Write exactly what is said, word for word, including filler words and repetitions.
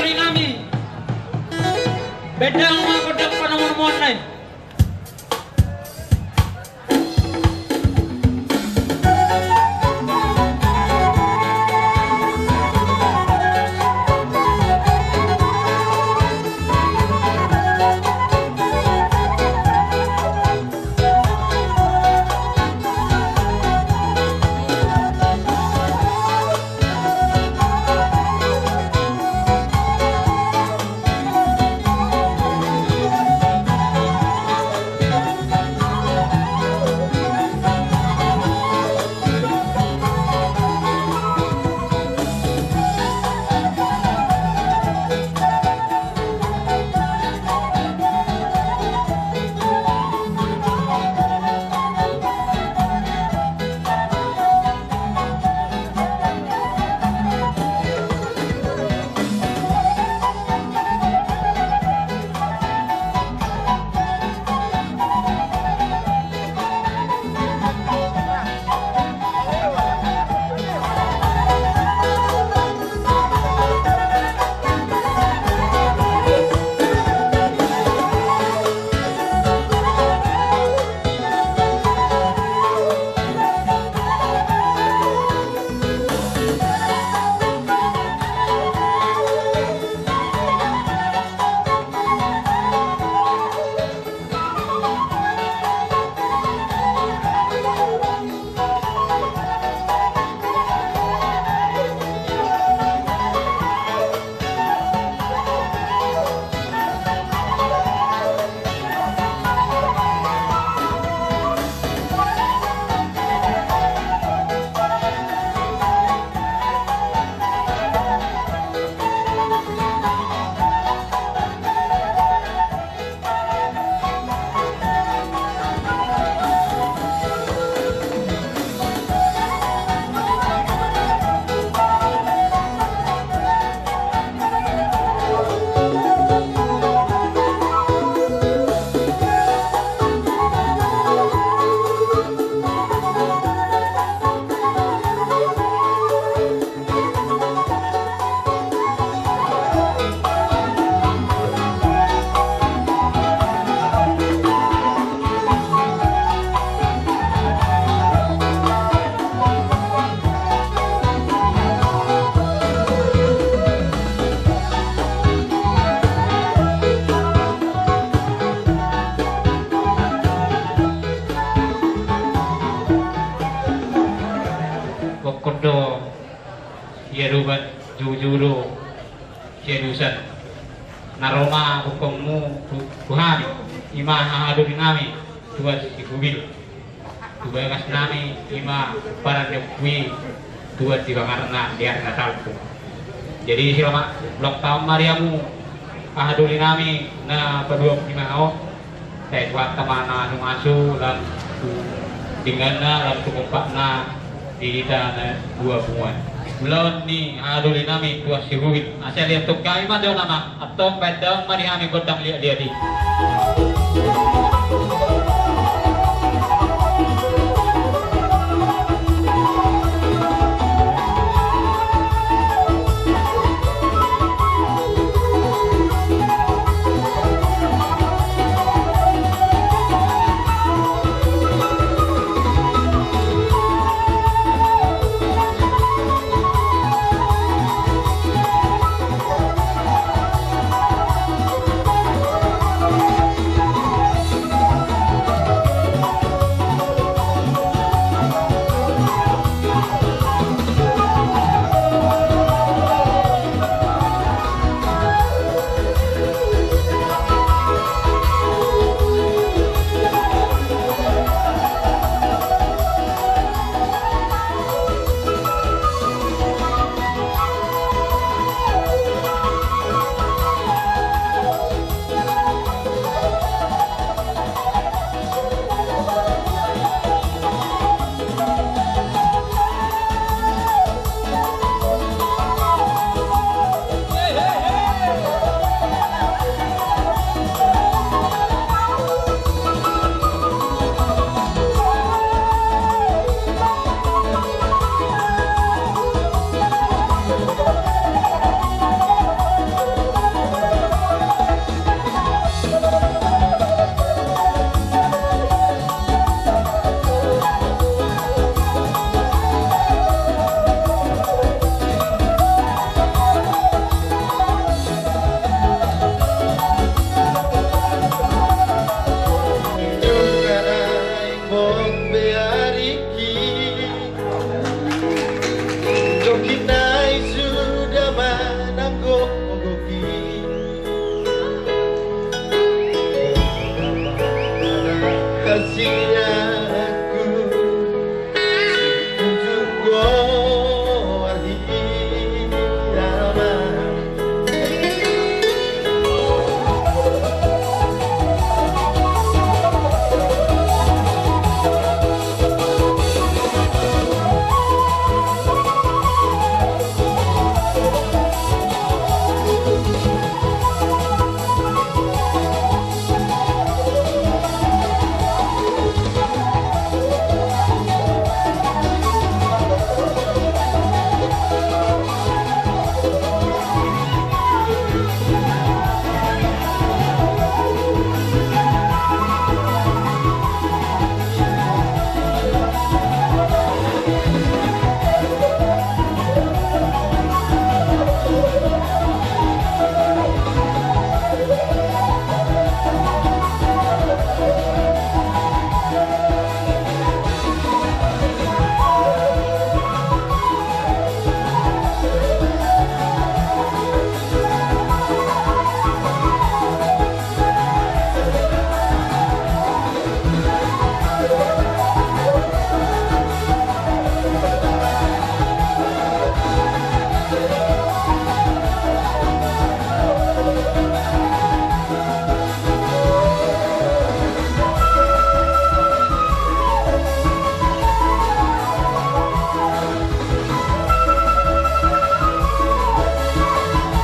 Rinami. Baen damang ma gondang panomunomuanna i. Gokkon do. Ia doban jujur do sialusan. Na ro ma gokkon mu tu, tu hami, ima hahadolinami, tuan si Hubil. Tu bagasnami ima paran ni ompu i, tuan di bangarna di ari na salpu. Jadi selamat ulang tahun ma di hamu hahadolinami na paduahon on. Sai Tuhanta ma na mangasuasu lam tu dengganna lam tu kompakna di hita na dua punguan. Ulaon ni hahadolinami tuan si Hubil. Asa liat tu hami ma do nama. Antong baen damang ma di hami gondang liat-liat i.